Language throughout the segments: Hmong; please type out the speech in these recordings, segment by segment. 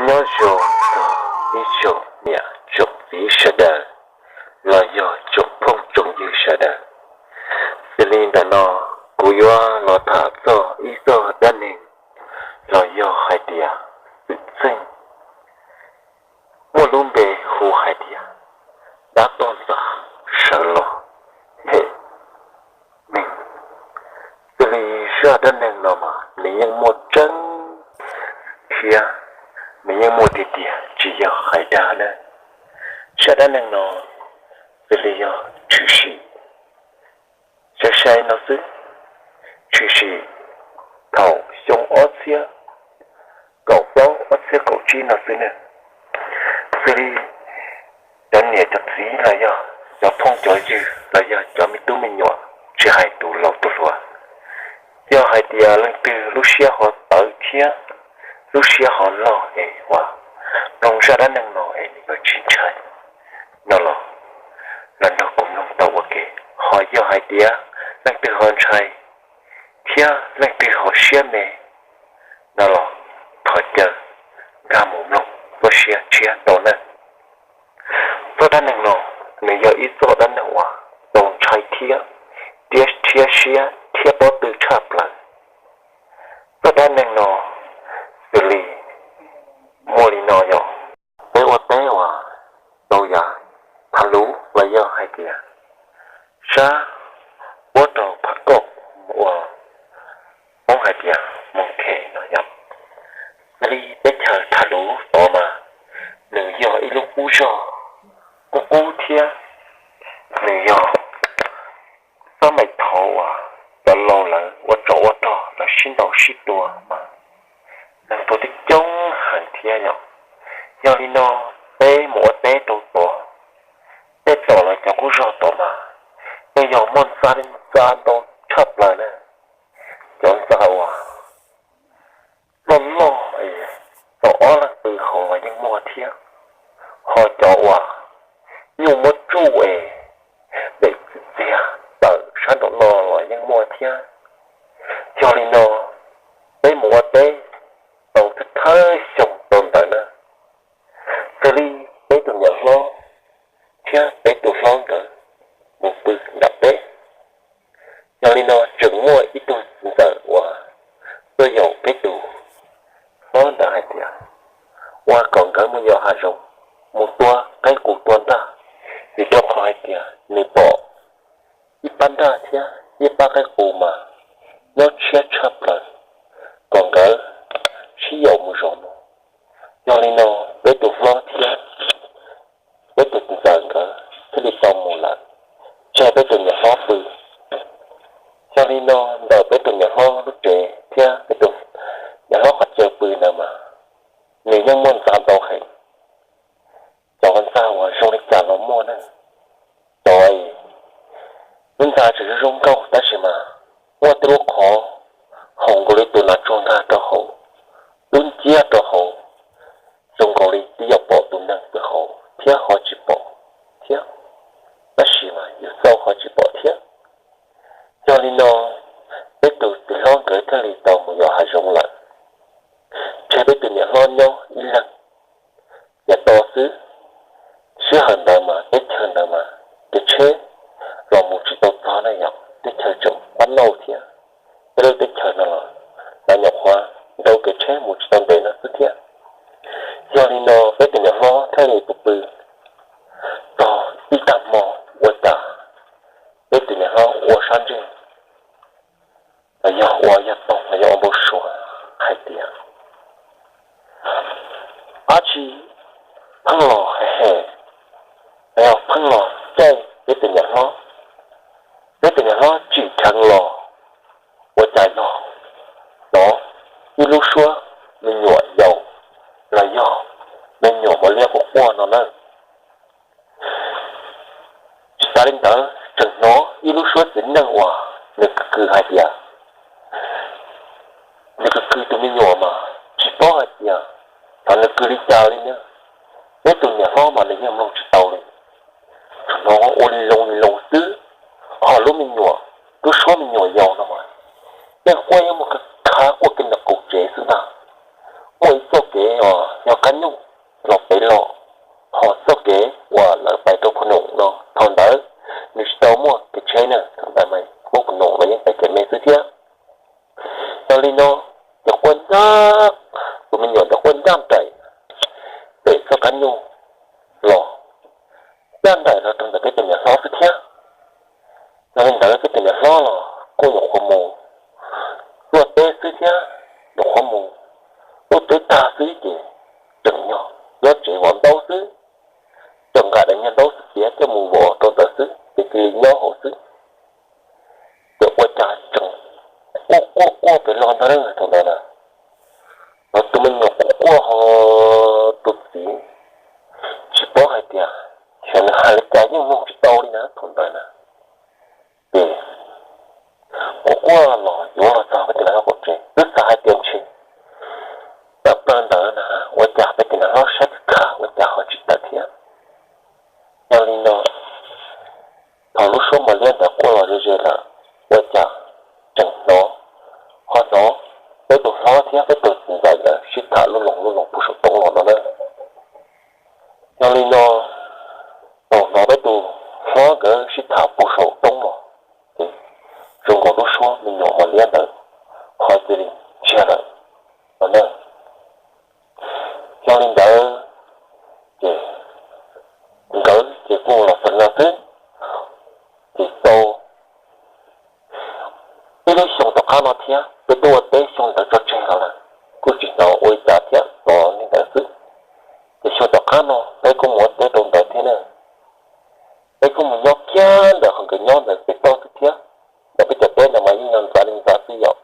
Nyob zoo txog ib tsoom niam tsoom txiv sawv daws los yog tsoom phooj tsoom ywg sawv daws. Xws li ntawm no kuv yuav los tham txog ib txoj dab neeg los yog hais tias xwm txheej muaj lub npe hu hais tias dab toj ntxas sawv los hem neeg. Xws li zaj dab neeg no mas nws yeej muaj tseeb thiab nws yeej muaj tiag tiag, tsis yog hais dag na. Zaj dab neeg no xws li yog tshwm sim sai sai no xwb, tshwm sim thaum xyoo ob txhiab kaum plaub ob txhiab kaum tsib no xwb ne. Xws li cov niam cov txiv los yog cov phooj cov ywg los yog cov me tub me nyuam, tsis hais tus laus tus hluas, yog hais tias leej twg lub siab ho tawv thiab lub siab ho loj es uas mloog zaj dab neeg no es nws yuav tsis ntshai no los, los nrog kuv mloog tau ua ke. Ho yog hais tias leej twg ho ntshai thiab leej twg ho siab me no los thov caw nkag mus mloog txoj sia tshiab tau nawb. Txoj dab neeg no nws yog ib txoj dab neeg uas txaus ntshai thiab, thiab siab thiab pob tw tshaj plaws. Txoj dab neeg no xws li muaj li no yog, peb ua teb uas tau yav thav luv los yog hais tias sab puab rau phav kauj uas Hmoob hais tias moos khem no yog, xws li teb chaws thav luv tod mas nws yog ib lub qub zog qub qub thiab nws yog xob maim thaud uas cov laus lawv ua tsov ua rog lawv sib ntaus sib tua mas neeg tuag tib coob heev thiab yom. Yog li no peb mus ua teb rau tod, tej tom lawv cov qub zog tod mas yeej yog muaj ntxa li ntxa ntau tshaj plaws na. Cov ntxa uas loj loj es tau ob leeg pw hauv los yeej muaj thiab, ho cov uas nyuj muab tsuj es pem txiag tawm sab nraum no los yeej muaj thiab. Yog li no peb mus ua teb tau thawj thawj xyoo tau ntawd na, xws li peb tus niam hlob thiab peb tus hlob nkawd mus pw nram teb. Yog li no tseem muaj ib tug ntxawm uas tuaj yaum peb tus hlob ntawd hais tias ua kom nkawd mus yos hav zoov mus tua qaib qus tua nraj, vim rau qhov hais tias nws pom ib pab nraj thiab ib pab qaib qus mas nyob tshiab tshaj plaws, kom nkawd sib yaum mus zov no. Yog li no peb tus hlob thiab peb tus ntxawm nkawd thiaj li tau mus lawm, tseg peb tus niam hlob pw. Yog li no ntawm peb tus niam hlob lub tsev thiab peb tus niam hlob qhov chaw pw ntawd mas nws yeej muaj ntxa ntau heev. Cov ntxa uas zoo li cas los muaj ne, cov lub ntxa tseem zoo zoo nkauj tab sis mas muaj tej lub qhov haum nkaus li tus nas tsuag nkag rau hauv, lub nciab rau hauv, zoo nkaus li twb yuav pom tus neeg pw hauv thiab ho tsis pom thiab, tab sis mas yus xauj ho tsis pom thiab. Yog li no peb tus txiv hlob nkawd thiaj li tau mus yos hav zoov lawm, tseg peb tus niam hlob nyob ib leeg. Yav tod xwb, sij hawm ntawd mas teb chaws ntawd mas kev tsheb los mus tsis tau txog na yom, teb chaws tseem qab nauj thiab. Peb lub teb chaws no los lawv nyuam qhuav nrau kev tsheb mus tsis tau ntev no xwb thiab. Yog li no peb tus niam hlob thiaj li tus pw txog ib tag hmo ua cas peb tus niam hlob ua sab ntsej los yog ua yog toog los yog ua npau suav hais tias dab tsi pheej los hem hem los yog pheej los caij peb tus niam hlob. Peb tus niam hlob tsim dheev los ua cas yog hnov ib lub suab me nyuam yaus los yog me nyuam mos liab quaj quaj no na. Tsis tas li ntawd tseem hnov ib lub suab txiv neej uas nws kws kws hais tias, nws kws kws tus me nyuam mas tsis paub hais tias thaum nws kws li cas li na. Peb tus niam hlob mas nws yeej mloog tsis tau li, tsuas hnov ua li loo li loo xwb. Ho lub me nyuam, lub suab me nyuam yaus no mas yeej quaj yeej muaj khav quaj kiag ntawm qaum tsev xwb ntag. Muaj ib txoj kev os yog qab nyuj los pem los, ho txoj kev uas lawv pais rau Phu Noom no thaum ntawd nws tsis tau muaj kev tsheb na, thaum ntawd mas muaj Phu Noom los yeej pais kev me xwb thiab. Yog li no ces quaj ncaj, tus me nyuam ntawd quaj ncaj nraim pem txoj kab nyuj los, ncaj nraim los rau ntawm peb tus niam hlob xwb thiab. Yog li ntawd peb tus niam hlob los kuj nyuam qhuav mus tuaj teb xwb thiab, nyuam qhuav mus tuaj teb tag xwb ces tseem nyob, nyob tsev vov ntaub xwb, tseem nqa daim niag ntaub xwb tiav coj mus vov rau ntawd xwb ces cia li nyob hauv xwb. Ces ua cas tseem quaj quaj quaj pem los ntag thaum ntawd na. Los tus me nyuam quaj quaj ho tus txiv tsis paub hais tias xyov nws hais li cas yeej mloog tsis tau li na thaum ntawd na. Ces quaj quaj los yuav los txog peb tus niam hlob qaum tsev twb xav hais tias ntshe tawm plaws ntawd na, ua cas peb tus niam hlob saib khav ua cas ho tsis tawm thiab. Yog li no, thaum lub suab mos liab ntawd quaj los ze ze lawm, ua cas tseem hnov, ho hnov peb tus hlob thiab peb tus txiv ntxawm nkawd sib tham lub loos lub loos puag saum roob los no na. Yog li no, thaum hnov peb tus hlob nkawd sib tham puag saum roob los, ces zoo nkaus lub suab me nyuam mos liab ntawd ho cia li ntsiag lawm no na. Yog li ntawd, ces nkawd ces kuj los txog no xwb, ces tau ib lub xyoo tom qab no thiab peb twb ua teb xyoo ntawd tso tseg los lawm, kuj tsis hnov ua li cas thiab los li ntawd xwb. Ces xyoo tom qab no peb kuj mus ua teb rau ntawd thiab na, peb kuj mus nyob kiag ntawm qhov nkawd nyob ntawd pem toj xwb thiab. Ntawm peb cov teb ntawd mas yeej yog ntxav li ntxav xwb yom.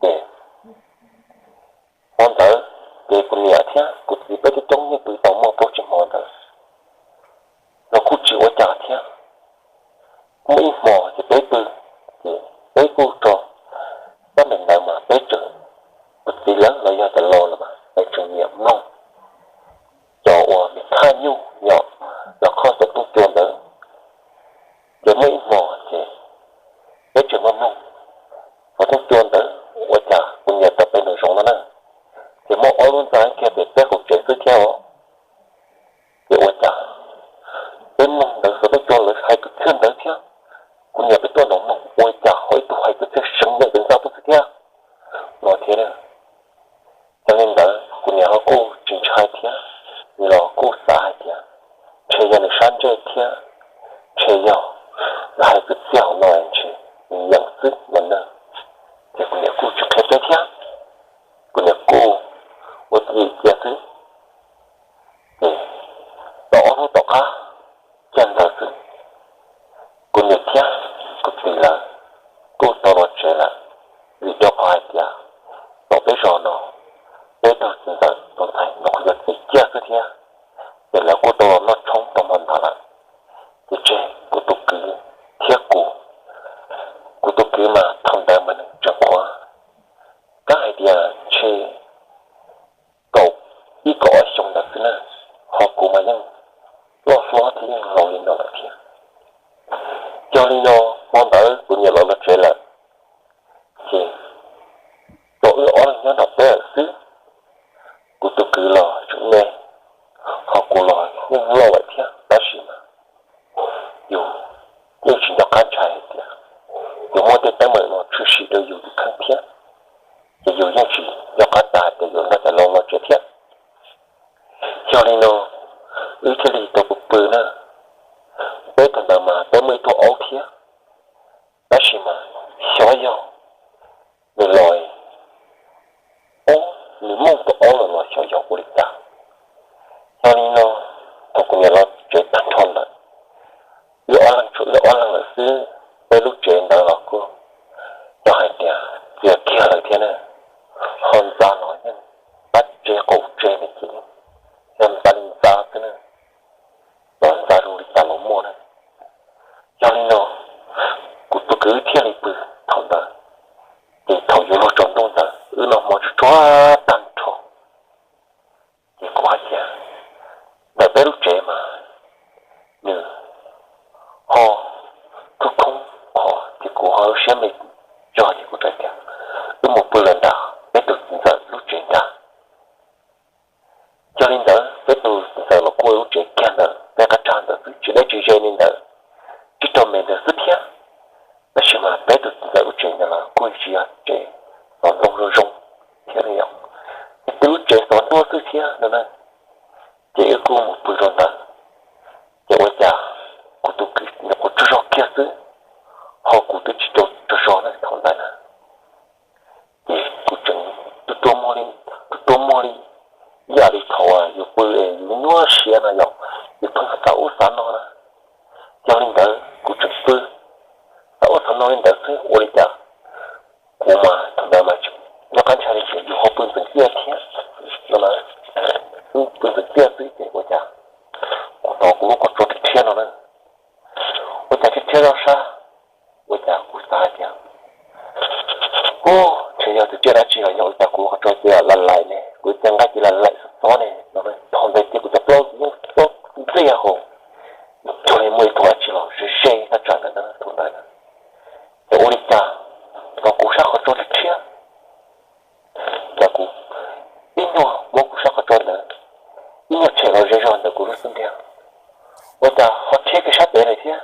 Ces hmo ntawd ces kuv niam thiab kuv txiv peb coob coob yeej pw tau muaj plaub tsib hmo ntawd los kuj tsis ua cas thiab. Muaj ib hmo ces peb pw, ces peb kuj tso tab meem ntawd mas peb tseem, kuv txiv lawv los yog cov laus lawm mas lawv tseem nyiam mloog cov uas me thaj nyuj yom, los kho cov tooj cua ntawd. Ces muaj ib hmo ces peb tseem mloog mloog cov tooj cua ntawd, ua cas kuv niam tau peb nraum zoov no na, ces muaj ob lub ntxa kiag pem peb qaum tsev xwb thiab os. Ces ua cas peb mloog ntawd cov tooj cua lawv hais kwv txhiaj ntawd thiab, kuv niam peb tuaj nraum mloog ua cas ho ib tug hais kwv txhiaj seev nkaus pem ntxa tuaj xwb thiab no thiab. Yog li ntawd kuv niam ho kuj tsis ntshai thiab, nws los kuj xav hais tias ntshe yog nws sab ntsej thiab, ntshe yog lawv hais kwv txhiaj hauv no ntshe nws yeem xwb no na. Ces kuv niam kuj tsis qhia peb thiab, kuv niam kuj ua txij cia xwb. Ces tau ob hnub tom qab kiag ntawd xwb, kuv niam thiab kuv txiv lawv kuj tau los tsev lawm, vim rau qhov hais tias tom peb zos no peb tug txiv ntxawm tus ntxhais nyuam qhuav yuav txiv kiag xwb thiab, ces lawv kuj tau los noj tshoob tau hmo nrad lawm. Ces tseg kuv tus kwv thiab kuv. Kuv tus kwv mas thaum ntawd mas nws tseem qhuav, kab hais tias ntshe kaum ib kaum ob xyoo ntawd xwb na, ho kuv mas yeej loj hlob thiab yeej laus li no lawm thiab. Yog li no, hmo ntawd kuv niam los los tsev lawm, ces tsuas wb ob leeg nyob nram teb lawm xwb. Kuv tus kwv los tseem me, ho kuv los yeej loj lawm thiab, tab sis mas yus yeej tsis nco qab ntshai hais tias yuav muaj tej teeb meem no tshwm sim rau yus tus kheej thiab, ces yus yeej tsis nco qab tas hais tias yuav nrog cov laus los tsev thiab. Yog li no, wb thiaj li tau pw pw na. Peb thaum ntawd mas peb muaj ib tug aub thiab, tab sis mas xyov yog nws los, ob, nws mooj tus aub lawm los xyov yog ua li cas. Yog li no, thaum kuv niam los tsev tag nrho lawm, wb ob leeg tshuav wb ob leeg lawm xwb, peb lub tsev ntawd los kuj yog hais tias txias kiag lawm thiab na, ho ntxa los yeej pab tsev qaum tsev nws ces yog ntxa li ntxa xwb na, los ntxa zoo li cas los muaj na. Yog li no, kuv tus kwv thiaj li pw thaum ntawd, ces thaum yuav luag tsaus ntuj ntawd wb noj hmo tsuag tsuag tag nrho, ces kuv hais tias ntawm peb lub tsev mas nws ho khoob khoob qhov ces kuv ho lub siab me zog ces kuv txawm tias wb mus pw lawm nram peb tus txiv ntxawm lub tsev ntag. Yog Li ntawd peb tus txiv ntxawm los kuj ua lub tsev kiag ntawm peb qab tsag ntawd xwb, tsis deb tsis ze li ntawd, tib rau me ntawd xwb thiab. Tab sis mas peb tus txiv ntxawm lub tsev ntawd los kuj tsis yog tsev xov ntuag zoo zoo thiab li os, tib lub tsev xov ntuag xwb thiab no na. Ces wb kuj mus pw rau ntawd, ces ua cas kuv tus kwv nyuam qhuav tsaug zog kiag xwb, ho kuv twb tsis tsaug zog na thaum ntawd na. Ces kuv tseem tu tua muag li, tu tua muag li, ib yam li thaum yus pw yus nyuaj siab no yom, yus pheej xav ub xav no na. Yog li ntawd kuv tseem pw xav ub xav no li ntawd xwb, ua li cas kuv mas thaum ntawd mas nyob qab ntshai li ces yus ho pw ntxeev tiaj thiab no na, pw ntxeev tiaj xwb ces ua cas kuv hnov kuv lub qhov tsua rhiab rhiab no na. Ua cas rhiab rhiab zoj sab, ua cas kuv xav hais tias, u, ntshe yog tus tsiaj dab tsi los yog ua cas kuv lub qhov tsua cia li lais lais ne, kuv cia nqaij cia li lais lais xob xob ne no. Thaum ntawd ces kuv cov plaub yeej xob ntxiag hauv, cuag li muaj ib tug dab tsi los ze ze thaj tsam ntawd na thaum ntawd na. Ces ua li cas thaum kuv sab qhov tsua rhiab rhiab, cas kuv ib nyuag muab kuv sab qhov tsua ntawd ib nyuag tshem los ze zog ntawm kuv lub xub ntiag, ua cas ho rhiab kiag sab pem lawm thiab.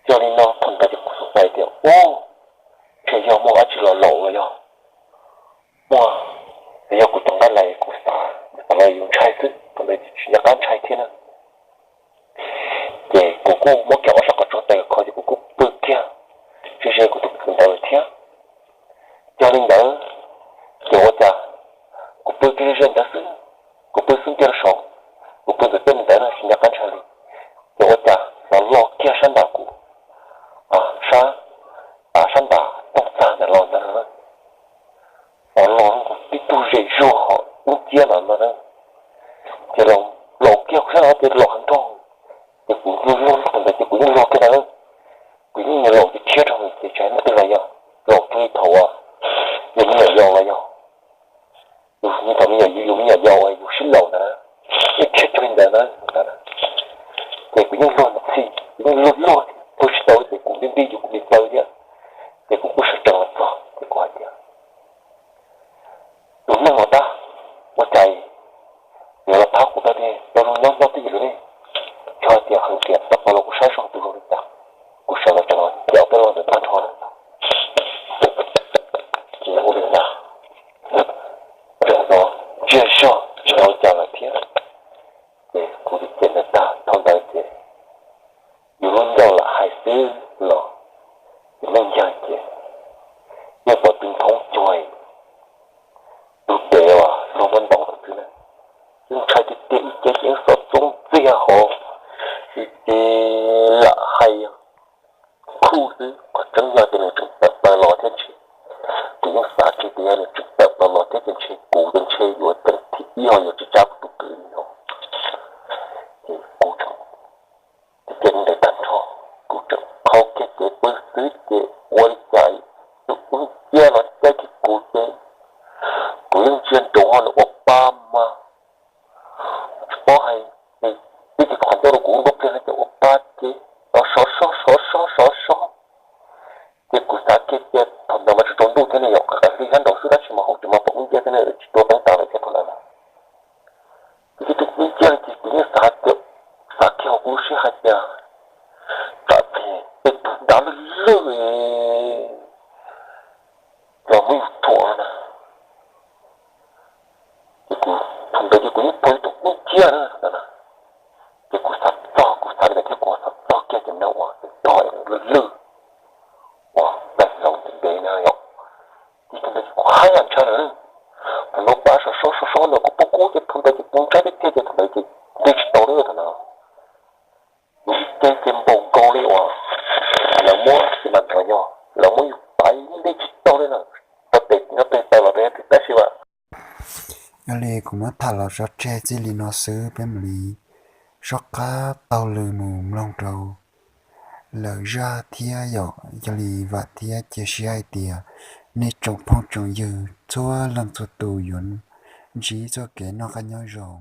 Yog li no thaum ntawd ces kuv xav hais tias, u, ntshe yog muaj dab tsi los laum los yog muaj, yog kuv cov nqaij lais kuv xav thaum ntawd yus ntshai xwb, thaum ntawd tsis nco qab ntshai thiab na. Ces kuv kuj muab kiag ob sab qhov tsua tais kho ces kuv kuj pw kiag ze ze kuv tus kwv ntawd lawm thiab. Yog li ntawd ces ua cas kuv pw kiag ze ze ntawd xwb, kuv pw xub ntiag rau saud, kuv pw ntawm tej ntawd no tsis nco qab ntshai li. Ces ua cas xov los kiag sab nram kuv, sab, sab nram tooj txag ntawm los ntawd, xov los tib tug zem zuag hos ub ciab no no na. Ces los kiag kuv sab no ces los heev nrog, ces kuv luag luag thaum ntawd ces kuv yeej luag kiag ntawd, kuv yeej laus ces thiab rau ces tsis muaj tej los yog laus cuag li thaum uas yus me nyuam yaus los yog, yus thaum me nyuam, yus me nyuam yaus uas yus sib laus ntawd na, yeej thiab cuag li ntawd na. Ces kuv yeej luag ntxhi, kuv yeej luag luag, luag tsis tau ces kuv nti nti yus kuv li plaws thiab. Ces kuv kuj sawv tsees los txog ces kuv hais tias, tus neeg uas tab, ua cas yuav los thab kuv tau tiag, tau zoo nyob nyob twj ywm li ne? Yog hais tias heev tiag tau los kuv saib zoo tus zoo li cas, kuv sawv los tsees los ces ob peb los ntawd tag nrho na. Ces ua li cas tseem hnov ntsiag zog tsis ua cas lawm thiab. Ces kuv tus cev ntawd tag thaum ntawd ces yus lub ncauj lam hais xwb los yus lub ncaig ces yeej pom tus nthoob cuag tus dev uas luag muab ntaus ntawd xwb na. Yeej ntshai tiag tiag, ib ce ces yeej xov txoob ntxiag hauv, ib ce lam hais khuj xwb, qhov tseeb yog tias nws tseem tawm plaws los thiab ntshe, kuv yeej xav kiag tias yog nws tseem tawm plaws los thiab ces ntshe kuv ces ntshe yuav ceev thim ib ho yuav tsis tsa kuv tus kwv li no. Ces kuv tseem cia li ntawd tag nrho, kuv tseem qhau kiag cev pw xwb ces ua li cas tus ub ciab no caij kiag kuv ces kuv yeej ntsia nraud ho nws ua pa mas tsis paub hais, twb tsis qhov ncauj rau kuv nkauj pliag no ces ua pa ces sov sov sov sov sov sov. Ces kuv xav kiag tias thaum ntawd mas tsaus tsaus ntuj thiab ne, yog qab qab hli sab nraud xwb tab sis mas hauv tsev mas pom ub ciab thiab ne, tsis tua teeb tas lawm thiab thaum ntawd na. Ces tus ub ciab ces kuv yeej xav tias, xav kiag hauv kuv lub siab hais tias tsam ces tej tug dav lwj lwj los muab yus thuam no na. Ces kuv thaum ntawd ces kuv yeej pom ib tug ub ciab na thaum ntawd na. Ces kuv xav txog, kuv xav li ntawd thiab kuv xav txog kiag ces nws ua tog es nws lwj lwj uas nqaij hlau ntev ntev na yom. Ces thaum ntawd ces kuv haj yam ntshai lawm. Thaum ntawd pab sov sob sov sob ntawd kuv pub kub ces thaum ntawd ces kuv ntshai tiag tiag ces thaum ntawd ces nti tsis tau li thaum ntawd. Ces ces npaum nkaus li uas lawv muab, ces mas nrog yog lawv muab yus pab nti tsis tau li lawm. Tau tes nyob tes taw los rau tab sis mas. Yog li kuv muab tham los tso tseg txij li no xwb, peb mam li soj qab taug lw mus mloog rau lawm zaj thiab yom. Yog li vam thiab cia siab hais tias nej tsoom phooj tsoom ywg txhua leej txhua tus yuav ntsib txoj kev noj qab nyob zoo.